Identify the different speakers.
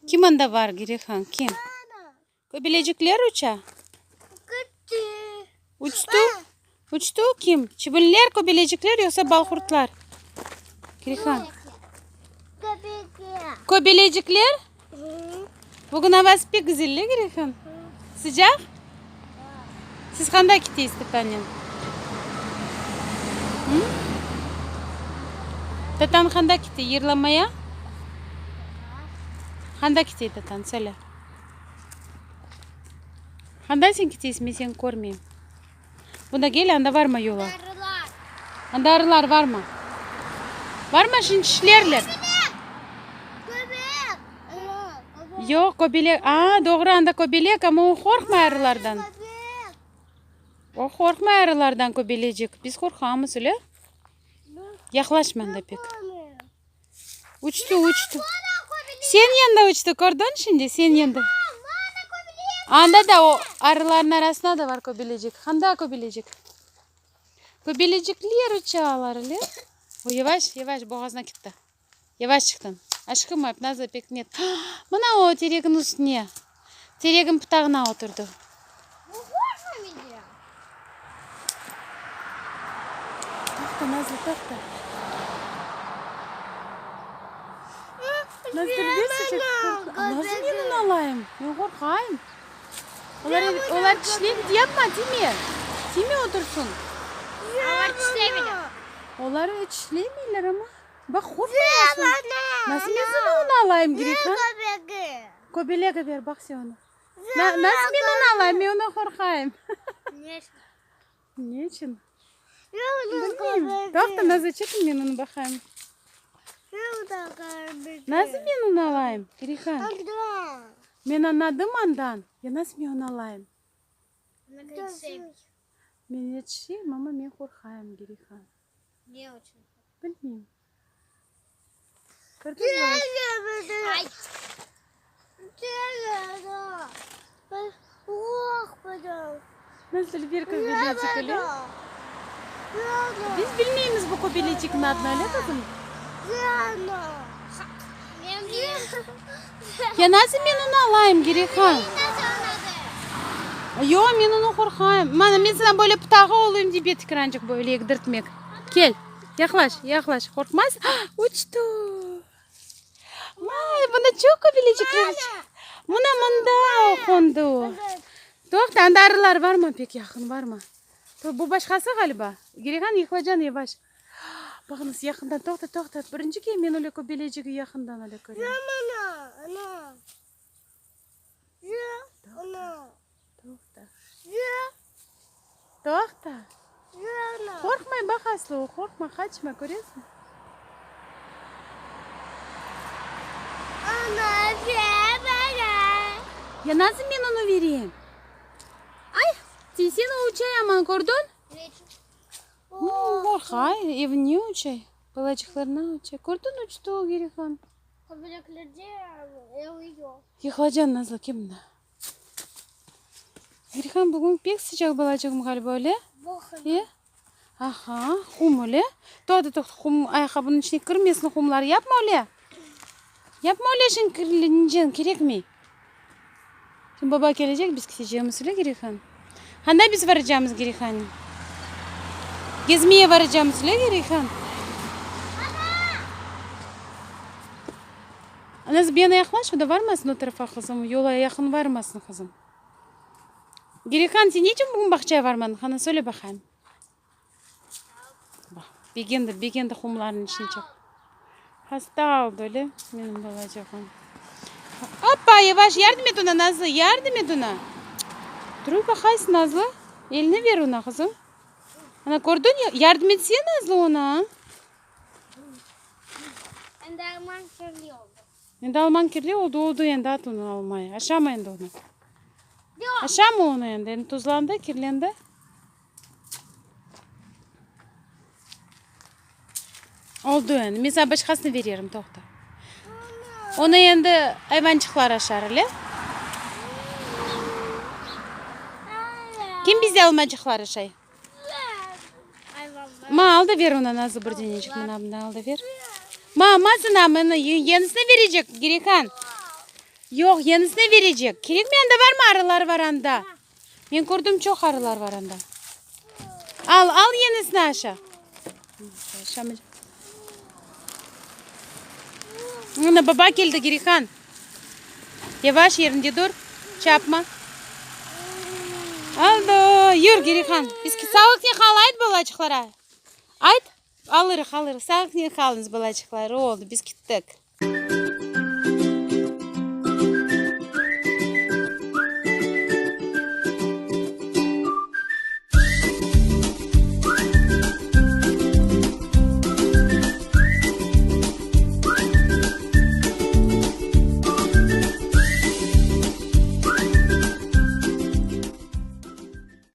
Speaker 1: Kim anda var, Girihan, kim? Köbelecikler uça? Uçtı? Uçtı kim? Çibinler, köbelecikler yoqsa balqurtlar? Girihan. Köbelecikler? Bugün avası pek güzel, Girihan? Sıcaq? Siz qanda ketesiz tatanen? Tatan qanda kete, yırlamaya? Qanda kete tatan, söyle. Qanda sen ketesiñ, men seni körmeyim. Bunda kel, anda varma yola.
Speaker 2: Arılar.
Speaker 1: Anda arılar varma. Varma, şimdi tişlerler.
Speaker 2: Köbelek. Köbelek.
Speaker 1: Yoq, köbelek. A, doğru, anda köbelek, amma o qorqmay arılardan.
Speaker 2: Köbelek.
Speaker 1: O qorqmay arılardan, köbelecik. Biz qorqamız, öyle? Yaqlaşma anda pek. Uçtı, uçtı. Sen yanında uçtı, kördiñ şimdi, sen yanında. Anda da o arılarnıñ arasında da bar köbelecik. Qanda köbelecik? Köbelecikler uçalar, öyle? O, yavaş, yavaş, boğazına ketti. Yavaş çıqtıñ. Aşqınma, Nazlı, pek net. Mına o tereginiñ üstüne, tereginiñ pıtağına oturdı. Toqta, Nazlı, toqta. Nazlı, Nazlı, men onı alayım. Men qorqayım. Olar, olar tişley. Yapma, tiyme. Tiyme, otursın.
Speaker 2: Olar tişlemeyler.
Speaker 1: Olar tişlemeyler amma. Baq, qorqmay nasıl. Nasıl men seni onı alayım, Girihan? Kobelek ver, baq sen onı. Nasıl men onı alayım, men ondan qorqayım. Ne içün? Bilmeyim. Toqta, Nazlı, çekin, men onı baqayım. Nasıl men onı alayım, Girihan? Men añladım andan. Ya nasıl men onı alayım? Men yetişeyim, amma men qorqayım, Girihan. Bilmeyim. Nasıl bir köbelecik öyle? Biz bilmeymiz bu köbelecikniñ adını, öyle qızım? Ya nasıl men onı alayım, Girihan? Yoq, men onı qorqayım. Mana, men sana böyle pıtağı olayım dep etikrançıq böyle egdirtmek. Kel. Yaqlaş, yaqlaş, qorqmaz. Uçtı! Vay, bunda çoq köbelecikler uça. Mına mında qondı o. Toqta, anda arılar barmı? Pek yaqın barma. Bu başqası ğaliba. Girihan, yıqılacañ, yavaş. Baqıñız, yaqından, toqta, toqta. Birinci kere men öyle köbelecigi yaqından öyle körem. Toqta. Toqta. Qorqmay, baq aslı o, qorqma, qaçma, köresiñ. Ya nasıl men onı vereyim? Ay, tiysen o uçay aman, kördiñ? Qorqay, evine uçay, balaçıqlarına uçay. Kördiñ, uçtı o, Girihan. Yıqılacañ, Nazlı, kel mında. Girihan, bugün pek sıcaq balaçığım ğaliba, öyle? E? Aha, qum, öyle? Toqta, toqta, qum ayaqqabınıñ içine kirmesin qumlar, yapma öyle. Yapma öyle şimdi kirleneceksin, kerekmey. Şimdi baba kelecek, biz ketecekmiz, öyle, Girihan? Qanda biz varacamız, Girihanen? Gezmeye varacamız, öyle, Girihan? Anası, bir yana yaqlaş, o da varmasın o tarafa, qızım, yola yaqın varmasın, qızım. Girihan, sen ne içün bugün bağçaya varmadıñ, qana, söyle baqayım. Baq, begendi, begendi qumlarnıñ içine çap. Hasta oldı, öyle, menim balacığım. Oppa, yavaş, yardım et ona, Nazlı, yardım et ona. Turıp baqaysıñ, Nazlı, elini ver ona, qızım. Ana, kördiñ, yardım etse, Nazlı, ona.
Speaker 2: Endi alman kirli oldı.
Speaker 1: Endi alman kirli oldı, oldı endi, at onı almayı. Aşama endi onı. Aşama onı endi, endi tuzlandı, kirlendi. Oldı endi, men saña başqasını bererim, toqta. Onı endi ayvançıqlar aşar, öyle? Kim bizde almacıqlar aşay? Ma, al da ver ona, Nazlı, bir denecik, mına, mına, al da ver. Ma, ma sana, mına, yenisini verecek, Girihan. Yoq, yenisini verecek. Kerekmi anda barmı arılar bar anda. Men kördim çoq arılar bar anda. Al, al yenisini aşa. Mına baba keldi, Girihan. Yavaş yerinde dur, çapma. Aldı, yür, Girihan. Biz sağlıqnen qal, ayt balaçıqlara. Ayt, alırıq, alırıq. Sağlıqnen qalıñız, balaçıqlar. Oldı, biz kettik.